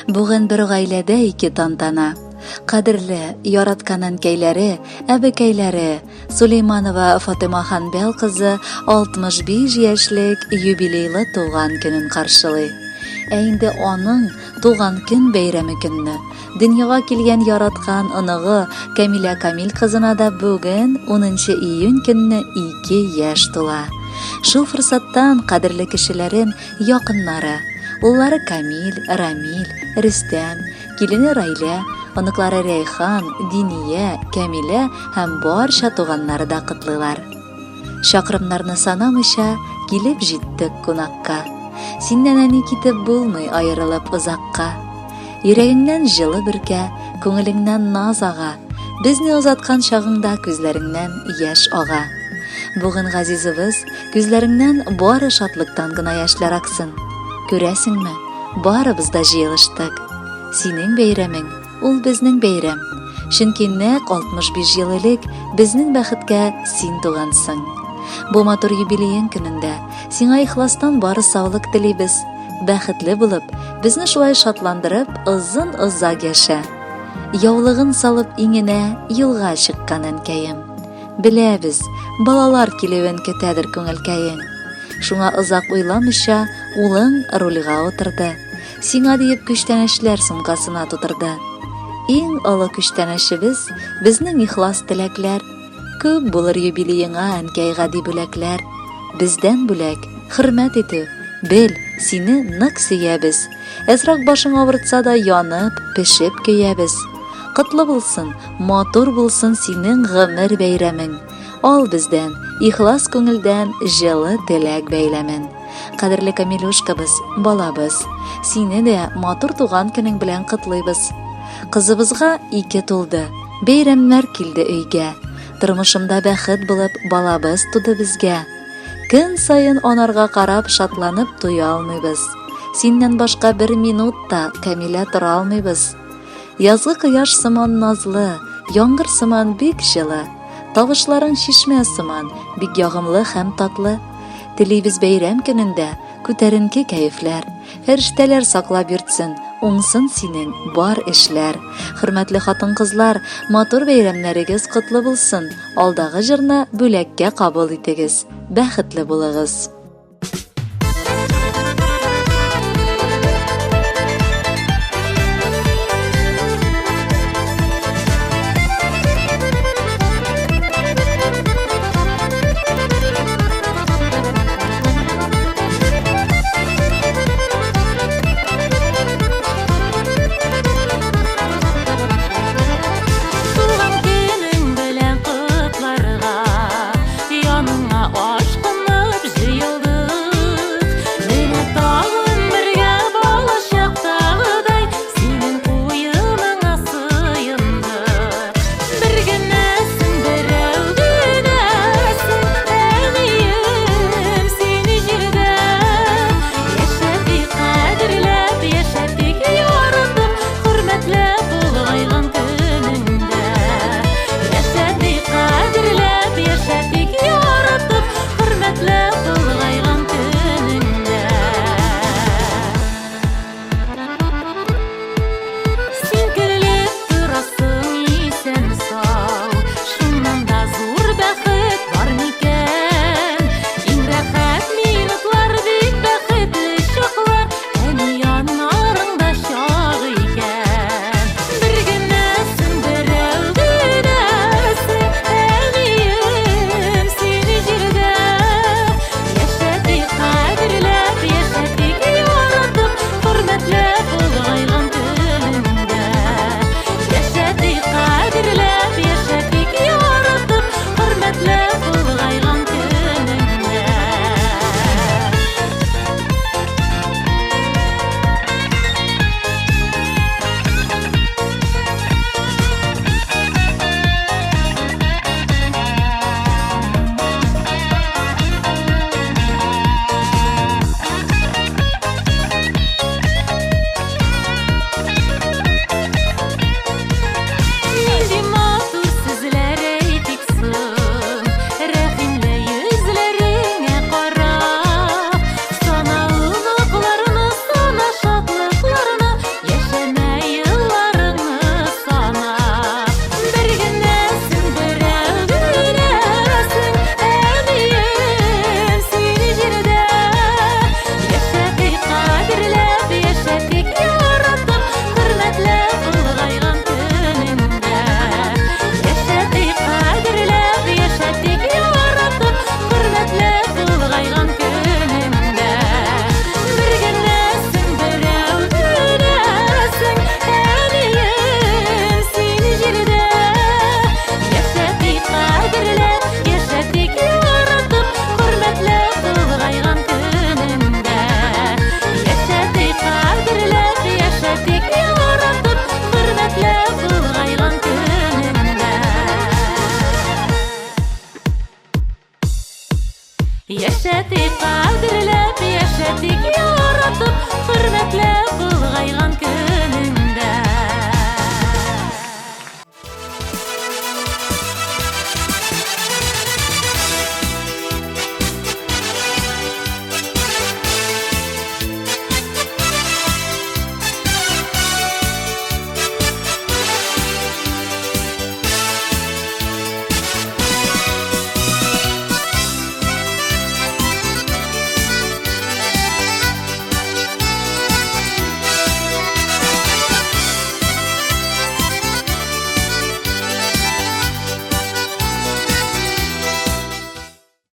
Бүген бер гаиләдә ике тантана. Кадерле, яраткан әнкәйләре, әбекәйләре, Сулейманова Фатыма Ханбәл кызы 65 яшьлек юбилейлы туган көнен каршылый. Ә инде аның туган көн бәйрәме көнне дөньяга килгән яраткан оныгы Камилә Камил кызына да бүген 10 июнь көнне 2 яшь тула. Шул форсаттан кадерле кешеләрен якыннары, уллары Камил, Рамил, Рөстәм, Килене Райлә, оныклары Рәйхан, Диния, Кәмилә һәм барча туганнары да котлыйлар. Чакрымнарны санамыйча килеп җиттек кунакка. Синнән әни китеп булмый аерылып озакка. Йөрәгеңнән җылы бөркә, күңелеңнән наз ага. Безне озаткан чагыңда күзләреңнән яшь ага. Бүген газизыбыз, күзләреңнән бары шатлыктан гына яшьләр аксын. Күрәсеңме, Барыбыз да җыелыштык. Синең бәйрәмең, ул безнең бәйрәм. Чөнки нәкъ 65 ел элек безнең бәхеткә син тугансың. Бу матур юбилеең көнендә сиңа ихластан бары саулык телибез. Бәхетле булып, безне шулай шатландырып, озын-озак яшә. Яулыгын салып иңенә юлга чыккан әнкәем. Беләбез, балалар килүен көтәдер күңелкәең. Шуңа озак уйламыйча, улың рульга утырды. Сиңа диеп күчтәнәчләр сумкасына тутырды. Иң олы күчтәнәчебез, безнең ихлас теләкләр. Күп булыр юбилееңа, әнкәй, гади бүләкләр. Бездән бүләк, хөрмәт итү. Бел, сине нык сөябез. Әзрәк башың авыртса да, янып, пешеп көябез. Котлы булсын, матур булсын синең гомер бәйрәмең. Ал бездән, ихлас күңелдән җылы теләк бәйләмен. Кадерле Камилюшкабыз, балабыз, сине дә матур туган көнең белән котлыйбыз. Кызыбызга ике тулды, бәйрәмнәр килде өйгә. Тормышымда бәхет булып балабыз туды безгә. Көн саен анарга карап шатланып туя алмыйбыз. Синнән башка бер минут та, Камилә, тора алмыйбыз. Язгы кояш сыман назлы, яңгыр сыман бик җылы. Тавышларың чишмә сыман, бик ягымлы һәм татлы. Телибез бәйрәм көнендә күтәренке кәефләр. Фәрештәләр саклап йөртсен, уңсын синең бар эшләр. Хөрмәтле хатын-кызлар, матур бәйрәмнәрегез котлы булсын. Алдагы җырны бүләккә кабул итегез. Бәхетле булыгыз. Туган көнең белән котларга Яныңа ашкынып җыелдык. Яшәтик, кадерләп яшәтик, яратып, хөрмәтләп олыгайган көн.